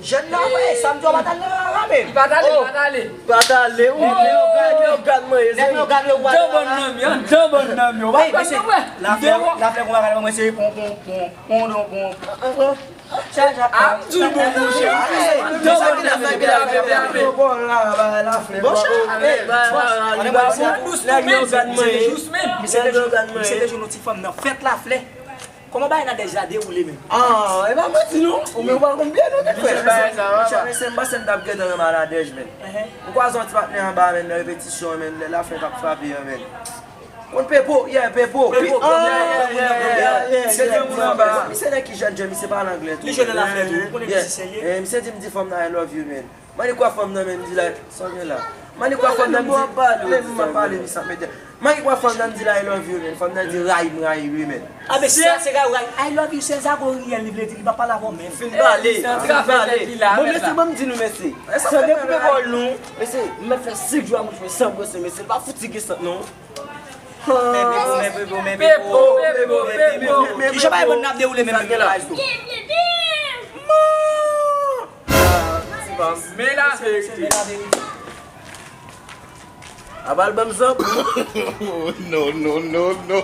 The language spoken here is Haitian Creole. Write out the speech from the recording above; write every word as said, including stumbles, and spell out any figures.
Jèn nan, wè, sa m di w pa t al nan rara, men. Li pa t ale, li pa t ale. Pa t ale, ou, nèg yo gad, yo gad mwen, nèg yo gad, yo gad. Andedan bòn nan, andedan bòn nan, yo. Ey, mesye, laflè, laflè, konn bagay mwen, se pon, pon, pon, pon, pon, pon. Chaja. Ah, m di w bon, monchè. Andedan bòn nan, yo. Bon, la, ba, laflè. Bon, nèg yo gad mwen. Misye te jwenn yon ti fanm nan fèt laflè. Kòman bagay Nadège la dewoule menm? Ah, e pa manti non. Ou menm ou pa konn byen non, kèk frè. Monchè, mesye, m panse m t ap gentan renmen a Nadège, men. M kwaze yon ti patnè anba, men, nan repetisyon, men, lè laflè t ap frape an, men. Konn Pepo, yeah, Pepo. Pepo, ah, yeah, yeah, yeah, yeah. Misye di yon moun anba. Misye nèg ki jèn, jèn, misye pale anglè tou. Li jwenn nan laflè tou, ou konnen misye serye. Eh, misye di m di fanm nan I love you, men. Mande kwa fanm nan, men, m di la, sa w gen la. Mande kwa fanm nan, m di, men m ap pale, misye ap mete. Mande kwa fanm nan, m di la, I love you, men. Fanm nan di, rayi, m rayi, wi, men. Ah, men sa, se rayi, rayi. I love you, se zago riyèl, li vle di, li pa pale avè w, men. Fin pale, fin pale. Bon, mesye, ban m di nou, mesye. San depi pe bòl nou, mesye, m ap fè senk jou a mouch mwen san bwose, mesye, li pa fouti gen sant, non. Men Pepo, men Pepo, men Pepo. Pepo, Pepo, Pepo. Kijan bagay bòn nan ap dewoule menm, men la? Ah, ti fanm. Men laverite. Aval banm zanmi. No, no, no, no.